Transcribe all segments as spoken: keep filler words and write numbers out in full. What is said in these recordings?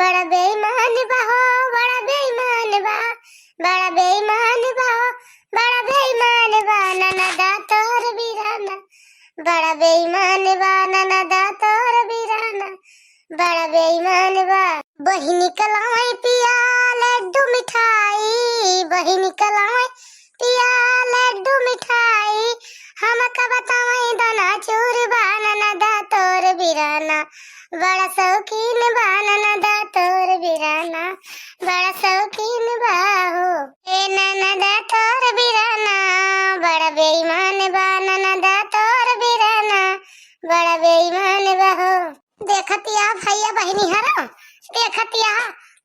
बड़ा बेईमान बा हो, बड़ा बेईमान बा, बड़ा बेईमान बा हो, बड़ा बेईमान बा ननदा तोर बिराना। बड़ा बेईमान बा ननदा तोर बिराना, बड़ा बेईमान बा। बहिनी कलावे पिया लड्डू मिठाई, बहिनी कलावे पिया लड्डू मिठाई, हमका बतावे दाना चूर बा ननदा तोर बिराना। बड़ा शौकीन बा ननदा तोर बिराना, बड़ा शौकीन बा हो। ए ननदा तोर बिराना, बड़ा बेईमान बा ननदा तोर बिराना, बड़ा बेईमान बा हो। देखतिया भैया बहिनी हरो, देखतिया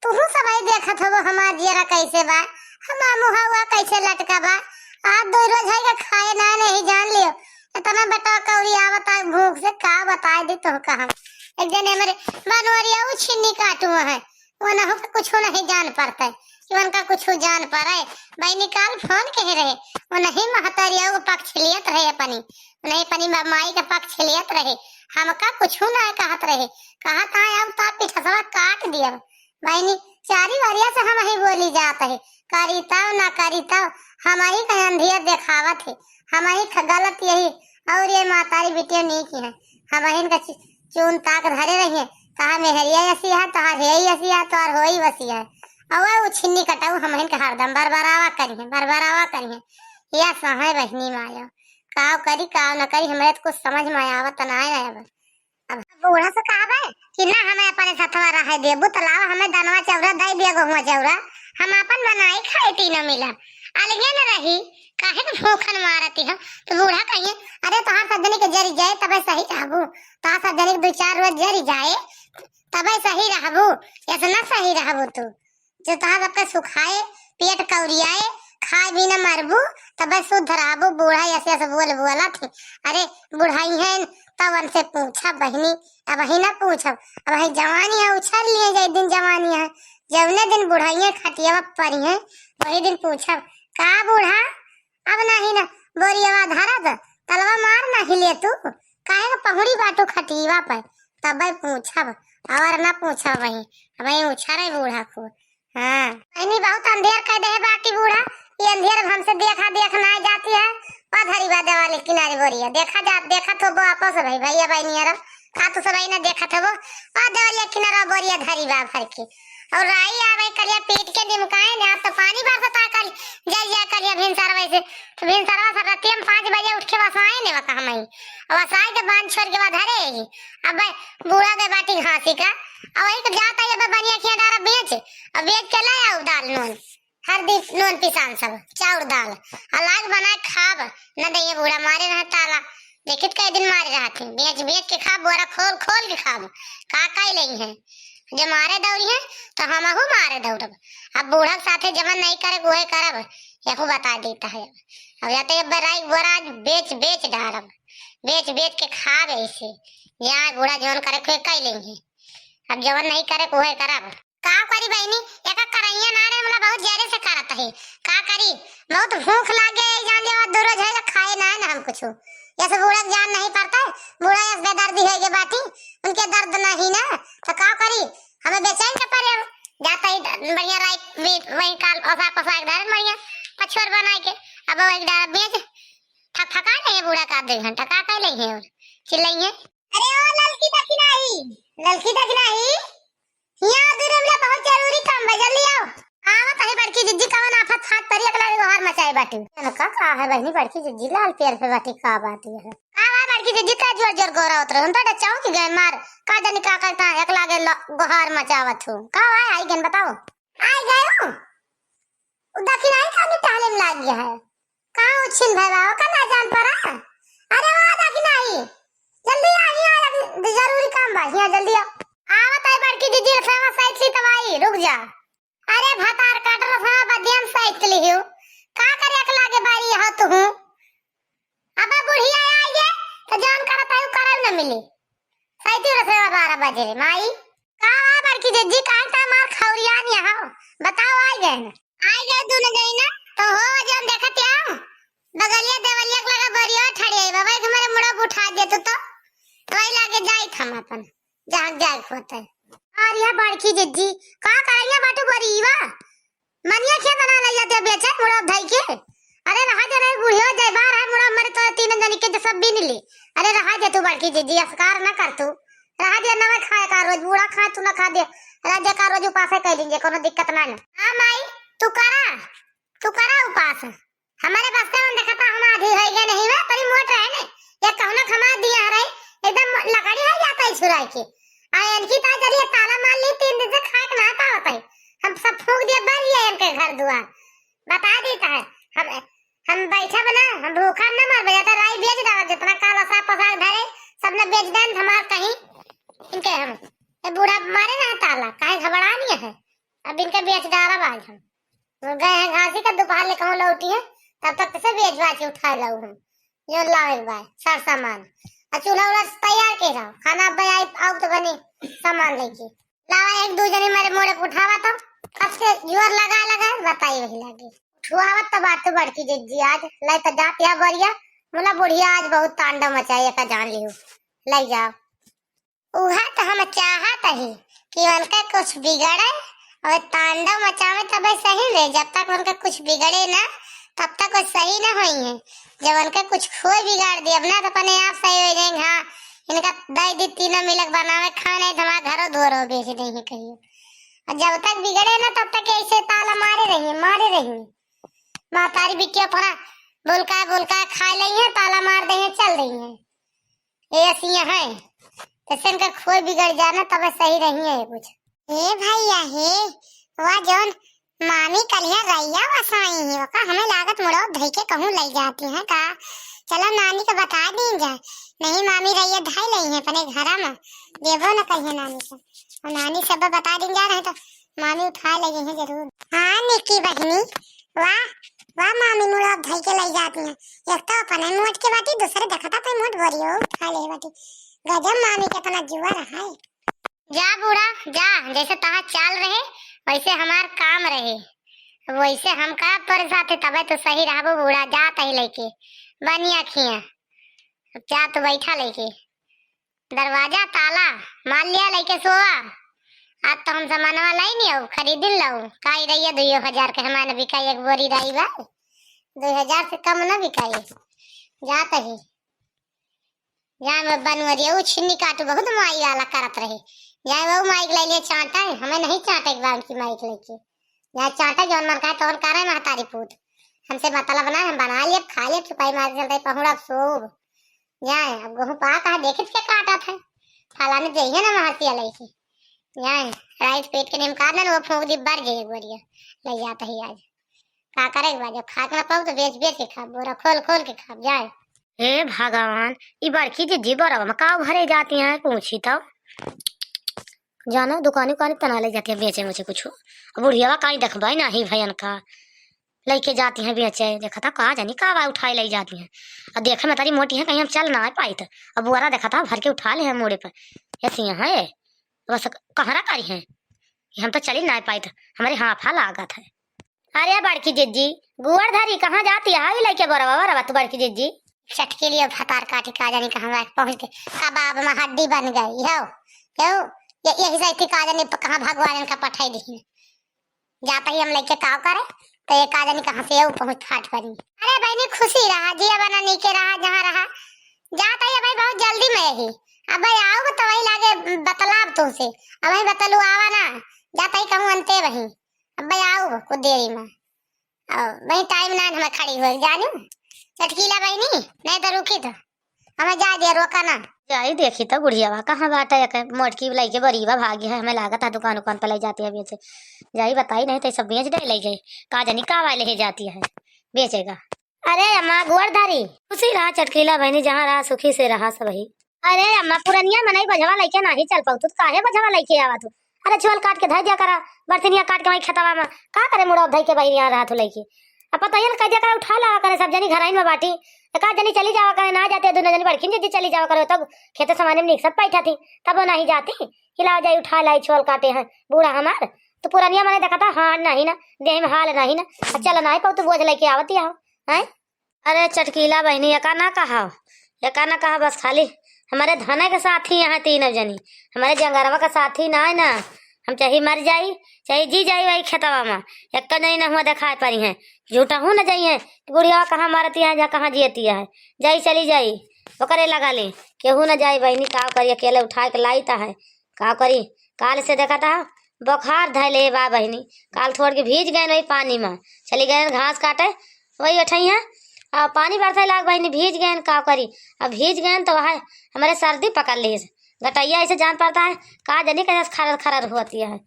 तुहू सबही देखत होबो हमार जियरा कैसे बा, हमार मुहवा कैसे लटका बा। आज दो रोज है के खाए ना नहीं जान लियो, इतना बेटा कौड़ी आवता भूख से का बताए दी तुहका हम। एक जने हमरे बनवरिया उ छिन्नी काटू है, वो ना हो के कुछ नहीं जान पड़ता है कि उनका कुछ जान पड़े। बहिनी काल फोन कहे रहे, वो नहीं महतरिया के पक्ष लियत रहे अपनी, नहीं अपनी मा-, माई के पक्ष लियत रहे, हमका कुछ ना कहत रहे, कहत आए अब तो पिठसवा काट दिया। बहिनी चारी वरिया से हम ही बोली जात है, करी तब ना करी तब हम ही का अंधिया देखावत है, हम ही ख-, गलत यही और ये मातारी बिटिया नहीं की है, हम ही का चि-, चून ताक धरे रहिए, कहा मेहरिया ऐसी है, तोहार हेई ऐसी है, तोहार होई वसी है। और वो छिन्नी कटाऊ हम ही का हरदम बरबरावा करिए, बरबरावा करिए। या सहे बहिनी माया, काव करी काव न करी, हमरे तो कुछ समझ में आवत ना है अब। अब बूढ़ा से कहबे कि ना हमें अपने सथवा रहे देबू, तो लावा हमें दनवा चौरा दे दिया, गहुआ चौरा, हम अपन बनाई खाई तीनों मिला। अलगे न रही, काहे के भूखन मारती हो? तो बूढ़ा कहिए, अरे तोहार सज्जनी के जरी जाए तबे सही रहबू, तोहार सज्जनी के दो चार रोज जरी जाए तबे सही रहबू, ऐसे ना सही रहबू तू। जो तोहार सबके सुखाए, पेट कौरियाए, खाए भी न मरबू, तबे शुद्ध रहबू। बूढ़ा ऐसे ऐसे बोल बोलत है। अरे बुढ़ाई है तब उनसे पूछब बहिनी, अब ही ना पूछब, अब ही जवानी है उछल लिए जाए दिन जवानी है, जौने दिन बुढ़ाइए खटियावा परी है वही दिन पूछब। का बूढ़ा, अब नाही ना बोरियवा धरत, तलवा मार नाही ले तू, काहे के पहुड़ी बाटू खटियावा पे, तबे पूछब, और ना पूछब वही, अब वही उछरे बूढ़ा खूब। हाँ। बहिनी बहुत अंधेर कह दे है बाटी बूढ़ा, ये अंधेर अब हमसे देखा देख ना जाती है। ओ धरी बा देवाली किनारे बोरिया, देखा जा, देखा तो वो आपस भाई, भैया बहिनी अरब, का तू सब ना देखत हो वो? ओ देवलिया किनारा बोरिया धरी बा भर के। और राई आ भाई कलिया पीट के निमकाए ने, आप तो पानी बरसता कल, जल जा कलिया भिनसर वैसे। तो भिनसरवा से रतिया में पाँच बजे उठ के वसाए ने वका हम ही। और वसाए के बांध छोड़ के बाद धरे ही। अब बूढ़ा के बाटी घासी का, और वही के जाता है अब बनिया खिया डारा बेच, और बेच के ले आओ दाल नून, हरदी नून पिसान सब, चाउर दाल, और लाग बनाए खाब, न दइए बूढ़ा मारे रह ताला। देखित कई दिन मारे रहत हैं, बेच बेच के खाब, बोरा खोल खोल के खाब, का कई लेई हैं। जे मारे दौरी हैं, तो हमहू मारे दौड़ब। अब बूढ़ा के साथे जवन नहीं करे, उहे करब, यहू बता देता है। अब जाते अब राई बोरा आज बेच बेच डारब, बेच बेच के खाब ऐसे, या बूढ़ा जवन करे, उहे कई लेई हैं। अब जवन नहीं करे, उहे करब। का करी बहिनी, एका करैया ना रे, हमला बहुत जरे से करत है। का करी, बहुत भूख लागे, जान लेवा, दो रोज है, खाए ना है ना हम कुछ। ये सब बूढ़ा के जान नहीं पड़ता है, बूढ़ा यस बेदर्दी है के बाटी, उनके दर्द नहीं ना, तो का करी, हमें बेचैन के पड़े। अब जाता ही बढ़िया राई, वे-, वही काल ओसा पोसा के डाले बढ़िया पछोर बना के, अब वही डाल बेच, थक थका नहीं है बूढ़ा का, आधे घंटा का कह लेंगे और चिल्लेंगे। अरे ओ ललकी दखिनाही, ललकी दखिनाही, हियाँ दूर हमला बहुत जरूरी काम बा, जल्दी आओ। आवत है बड़की जिज्जी, कवन आफत फाट परी, एकला गोहार मचाए बाटी। का, का है बहिनी बड़की जिज्जी, लाल पियर पे बाटी, का बात है? का बा बड़की जिज्जी, का जोर जोर गोहरावत रहो? हम तो डचाऊ की गए मार, का जानी का करता है, एकला गे ल-, गोहार मचावत हो। का बा, आई गन बताओ। आई गए हो? उ दखिनाही खानी टहले में लाग गया है। कहाँ उछिन भय बा, ओकर ना जान पड़ा? अरे वाह दखिनाही, जल्दी आ, हियाँ आ, जरूरी काम बा, हियाँ जल्दी आ। आवत है बड़की दीदी, रसवा सैत ली तब आई, रुक जा। अरे भतार काट रसवा बदियम सैत ली हो, का करे अकला के बारी हो तू? अब बुढ़िया आई है, तो जान करत है, उ करे न मिली। सैती रसवा बारह बजे रे माई। का बा बड़की जिज्जी, काहे ता मार खौरियान यहाँ? बताओ, आई गए ना? आई गए दोनों जई ना, तो हो जौन देखत आओ। बगलिया देवलिया के लगा बरिया ठड़िया, बाबा के हमारे मुड़ा उठा दे तू तो। तो वही लागे जाई हम अपन, जहाँ जाए के होता है। अरे बड़की जिज्जी, का करइया बाटू बरीवा? मनिया खेत ना लइ जाते बेचे मुड़ा धई के। अरे रहा दे रे बुढ़ियो, जय बार है मुड़ा मरे तो तीन जनी के जो सब बीन ले। अरे रहा दे तू बड़की जिज्जी, असकार ना कर तू। रहा दे ना खाए का रोज, बूढ़ा खाए तू ना खा दे। रहा दे का रोज उपासे कइ लीजिए, कोनो दिक्कत ना ना। हाँ माई, तू करा, तू करा उपास। हमरे बस्ते में देखता हम आधी होइ गए नहीं हुए, तनी मोट रहे ने। ये कहुना खमा दिया रहे, एकदम लकड़ी होइ जाता है छुराई के। आ इनकी ता जरिए ताला मार ली, तीन दिन से खाए के ना पावत है। हम सब फूंक दिया, बर लिया इनके घर दुआर। बता देता है, हम, हम बैठा बना, हम भूखा न मर बजाता, राई बेच डाला, जितना काला साग पसाग धरे, सब न बेच देन हमार कहीं। इनके हम, ये बूढ़ा मारे ना ताला, काहे घबरा नहीं है। अब इनके बेच डाला आज हम। वो गए हैं घासी का, दोपहर ले कहूँ लौटी है, तब तक से बेच बाच के उठा लाऊ हम। यो लाओ एक बार सर सामान, आ चूल्हा उल्हा तैयार के रहो, खाना अब आई, आओ तो बने सामान लेके। लावा एक दो जने मारे मोड़े के उठावा तो, कब से जोर लगा लगा बताई वही लागे। उठवावत तो बात तो बड़की जिज्जी आज, लाई तो जात या बरिया, बोला बुढ़िया आज बहुत तांडव मचाई, एका जान लियो, लइ जाओ। उहे तो हम चाहत ही कि उनके कुछ बिगड़े और तांडव मचावे तबे सही रहे। जब तक उनके कुछ बिगड़े ना, तब तक वो सही ना होई है। जब उनके कुछ खोए बिगाड़ दिए, अब ना तो अपने आप सही हो जाएंगे। हाँ, इनका दे दी तीनों मिलक बनावे खाए, नहीं तो हमारा घरों दुआरों बेच देंगे कहियो। और जब तक बिगड़े ना, तब तक ऐसे ताला मारे रहिए, मारे रहिए। महतारी बिटिया अपना बोलका बोलका खा लई है, ताला मार दे है, चल दे है। ए असिया है, तैसे इनका खोए बिगड़ जाना, तब सही रही है कुछ। ए भैया हे, वह जौन मामी कलिया रैया वसाई है, ओका हमें लागत मुड़ो धई के कहूँ लई जाती है का? चलो नानी के बता दीन जा। नहीं मामी रैया धई लई है अपने घरा में, देबो न कहिए नानी के। और नानी सब बता दीन जा, नहीं तो मामी उठा लई है जरूर। हाँ निकी बहिनी, वाह वाह मामी मुड़ो धई के लई जाती है। एक तो अपने मोट के बाटी, दूसरे देखता तो मोट बोरियो उठा ले बाटी। गजब मामी के अपना जुआ रहा है। जा बूढ़ा जा, जैसे तहार चाल रहे वैसे हमार काम रहे। अब वैसे हम का परेशान थे, तबे तो सही रहबो बूढ़ा। जा तही लइके बनिया खिया, अब जा तो बैठा लइके, दरवाजा ताला मार लिया, लइके सोवा। आज तो हम सामानवा लाई नहीं हो, खरीदिन लाऊ। काई रहिए दुइयो हजार के हमारे बिकाई, एक बोरी राई बा, दुई हजार से कम ना बिकाई। जा तही जाए में बनवरिया, उ छिन्नी काटू बहुत माई वाला करत रहे। जाए वो माइक ले लिए चांटा, हमें नहीं चांटे के बा उनकी माइक लेके। जाए चांटे जौन मन कहे तौन करे महतारी पूत। हमसे मतलब ना, हम बना लिए, खा लिए, चुपाई मार के चलते पहुड़ा सोब। जाए अब गेहूं पा कहा देखित के काटत है। फलाने जइहे ना महसिया लेके। जाए राइस पेट के निमका देन, वो फूंक दी बर जाए एक बरिया। ले जाता ही आज। का करे के बा, जब खाए के ना पाऊ तो बेच बेच के खाब, बोरा खोल खोल के खाब। जाए। हे भगवान, ई बड़की जिज्जी बोरवा में का भरे जाती हैं, पूछी तो। जानो दुकानी उकानी तना ले जाती है बेचे मुझे कुछ। अब बुढ़ियावा काई देखबाई ना ही भयन का। लइके जाती हैं बेचे, देखा था का जानी का बा उठाई ले जाती हैं। अब देखे में तारी मोटी है, कहीं हम चल ना पाई तो। अब बोरा देखा था भर के उठा ले हैं मोड़े पर। ऐसी हैं, बस कहरा करी हैं कि हम तो चली ना पाई तो हमारे हाफा लागत है। अरे बड़की जिज्जी, गुअर धरी कहाँ जाती है? हावी लइके बोरवा, बोरवा तू बड़की जिज्जी। चटकी लियो भतार काटी का जानी कहाँ पहुँच के कबाब में हड्डी बन गई हो। क्यों? ये, यही से थी का जानी प-, कहाँ भगवान इनका पठाई दी। जाता ही हम लइके काव करे, तो ये का जानी कहाँ से वो पहुँच फाट पड़ी। अरे बहनी खुशी रहा, जिया बना नीके रहा, जहाँ रहा। जाता ही भाई बहुत जल्दी में यही। अब भाई आओ तो वही लागे बतलाब तुमसे। अब वही बतलू आवा ना, जाता ही कहूँ अंते वही। अब भाई आओ कुछ देरी में। अब वही टाइम ना हमें खड़ी हो जानी। चटकीला बहनी, नहीं तो रुकी तो। हमें जाए दे, रोका ना। जाई देखी तो बुढ़ियावा कहाँ बाटे, एक मोटकी लइके बरीवा भागी है, हमें लागत है दुकान उकान पर ले जाती है बेचे। जाई बताई नहीं तो सब बेच दे ले गई। का जानी का वाले ले जाती है, बेचेगा। अरे अम्मा गोड़ धारी, खुशी रहा चटकीला बहनी, जहाँ रहा सुखी से रहा सबही। अरे अम्मा पुरनिया मनई बझवा लइके नाही चल पाऊ, तू काहे बझवा लइके आवा तू? अरे छोल काट के धर दिया करा, बरसिनिया काट के वहीं खेतवा में का करे मुड़ा धई के बहिनिया रहा तू लइके। अब पता ही ना कह दिया करे उठा लावा करे, सब जनी घराइन में बाटी। एक आध जनी चली जावा करे, ना जाते दोनों जनी बड़खिन जिज्जी चली जावा करे, तब खेते समाने में निकसत बैठा थी, तब वो नहीं जाती कि लाओ जाई उठा लाई छोल काटे हैं बूढ़ा हमार। तो पुरनिया मने देखा था हाल नहीं ना, देह में हाल नहीं ना, आ चल नहीं पाऊ तू बोझ लइके आवती हो, हैं? अरे चटकीला बहनी, एका ना कहा, एका ना कहा, बस खाली हमरे धने के साथी यहाँ तीनों जनी, हमरे जंगरवा के साथी ना है ना। हम चाहे मर जाई, चाहे जी जाई वही खेतवा में, एक तो जनी न हुआ देखाए परी हैं, झूठहू न जाई हैं कि बुढ़िया कहाँ मरती है, जा कहाँ जियती है, जाई चली जाई, ओकरे लगा ले, केहू न जाई बहिनी, का करी, अकेले उठाए के लाई त है, का करी। काल से देखा था बुखार धैले बा बहिनी, काल थोड़ के भीज गए वही पानी में, चली गए घास काटे, वही बैठई हैं। अब पानी बरसे लाग बहिनी, भीज गए, का करी। अब भीज गए तो वह हमरे सर्दी पकड़ ली, गटैया ऐसे जान पड़ता है, का जनी कैसे खरर खरर होती है।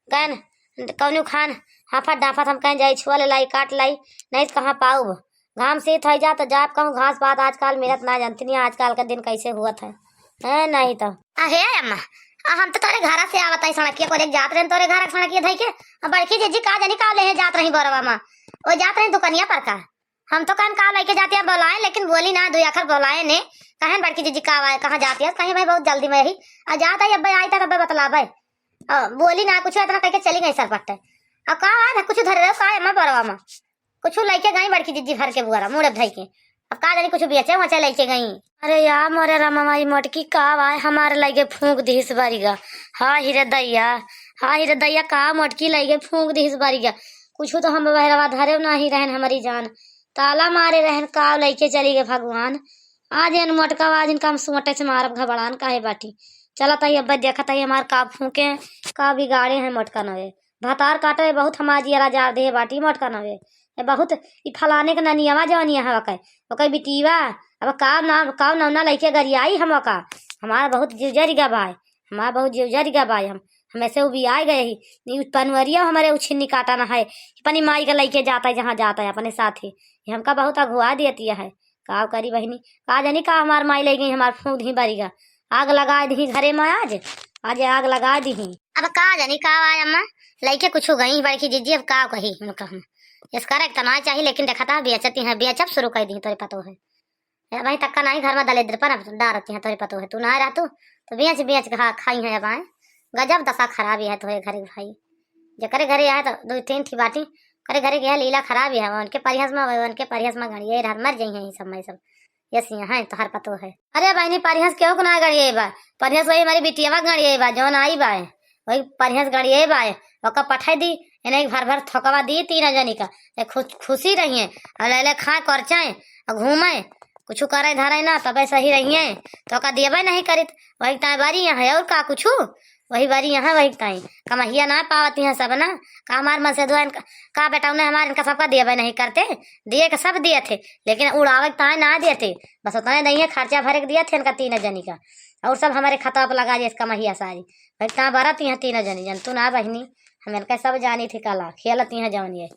गए कौनो खान हाफत डाफत हम कहें जाई छुआ ले लाई, काट लाई, नहीं तो कहाँ पाऊब। घाम शीत हो जा तो जाब कहूँ घास पात आजकल मिलत ना, जानती नहीं आजकल के दिन कैसे हुआ था, है नहीं तो। अहे अम्मा, आ हम तो तोरे घर से आवत आई सड़किया को देख जात रहे तोरे घर के सड़किया धई के। अब बड़की जीजी का जनी का ले जात रही बोरवा में, वो जात रही दुकनिया पर का। हम तो कहन का लेके जाती है बोलाए, लेकिन बोली ना, दो आखर बोलाए ने। कहन बड़की जीजी का आए, कहाँ जाती है, कहीं भाई बहुत जल्दी में यही। आ जात आई, अब आई तक अब बतलाबे। आ, बोली ना कुछ, इतना कह के चली गई सरपट। अब का आए, कुछ धरे रहो का अम्मा बोरवा में। कुछ लेके गई बड़की जीजी भर के बुआरा, मुड़े धई के। अब का जानी कुछ बेचे वचे लेके गई। अरे या मोरे रामा, माई मोटकी का आए हमारे लगे फूंक दिहिस बरिगा। हाँ ही रे दैया, हाँ ही रे दैया, का मोटकी लगे फूंक दिहिस बरिगा। कुछ तो हम बहरवा धरे नहीं रहन हमारी जान, ताला मारे रहन, का लेके चली गए भगवान। आज इन मोटका आज इनका हम सोटे से मारब घबड़ान काहे बाटी। चलत आई अब देखत आई हमार का फूंके, का बिगाड़े हैं मोटका नवे। भतार काटे बहुत हमार जियरा जार दे बाटी मोटका नवे। ये बहुत ई फलाने के ननियवा जवनिया हवा के, ओकर बिटिया, अब का नाम, का नौना लइके गरियाई हम का। हमार बहुत जीव जरि गा बाय, हमार बहुत जीव जरि गा बाय। हम हमें से उबियाए गए ही। नी पनवरिया हमारे उछिन्नी काटा ना है कि अपनी माई के लइके जाता है जहाँ जाता है अपने साथ ही। ये हमका बहुत अगुआ देती है। का करी बहिनी, का जानी का हमार माई ले गई, हमार फूंक दी बरिगा, आग लगा दी घरे में आज, आज आग लगा दी। अब का जानी का आय अम्मा, लइके कुछ गई बड़की जीजी, अब का कही उनका हम। इसका रे इतना चाहिए, लेकिन देखा था बेचती हैं, बेचब शुरू कर दी तोरे पतो है। ए भाई, तक्का नहीं घर में दलेद्र पर अब डारती हैं तोरे पतो है, तू ना रहतू तो बेच बेच खा, खाई है। अब आए गजब दशा खराब है तोहे घर के भाई। जेकरे घरे आए तो दो तीन ठी बाटी, करे घरे के लीला खराब है, उनके परिहस में, उनके परिहस में गड़िए रह मर जाई हैं ये सब, मैं सब। यस, यहाँ है तोहर पतो है। अरे बहिनी, परिहस केहू के ना गड़िए बा, परिहस वही हमारी बिटियावा के गड़िए बा, जौन आई बा, वही परिहस गड़िए बा, ओका पठाई दी, इन्हें एक भर भर थोकवा दी तीन जनी का, ये खुश, खुशी रहिए, और ले ले खाए करचाए, और घूमे, कुछ करे धरे ना, तबे सही रहिए, तो ओका देबे नहीं करित, वही ताए बारी यहाँ है, और का कुछ, वही बारी यहाँ, वही ताई। कमहिया ना पावत यहाँ सब ना, का हमार मन से दुआ इनका, का बेटा उन्हें हमार इनका सबका देबे नहीं करते, दिए के सब दिए थे, लेकिन उड़ावे के ताए ना दिए थे। बस उतने नहीं है, खर्चा भरे के दिए थे इनका तीन जनी का, और सब हमारे खतवा पर लगा दिए कमहिया सारी। भाई, कहाँ बरत यहाँ तीन जनी जन, तू ना बहिनी, हम इनका सब जानी थे कला, खेलत यहाँ जवन ये।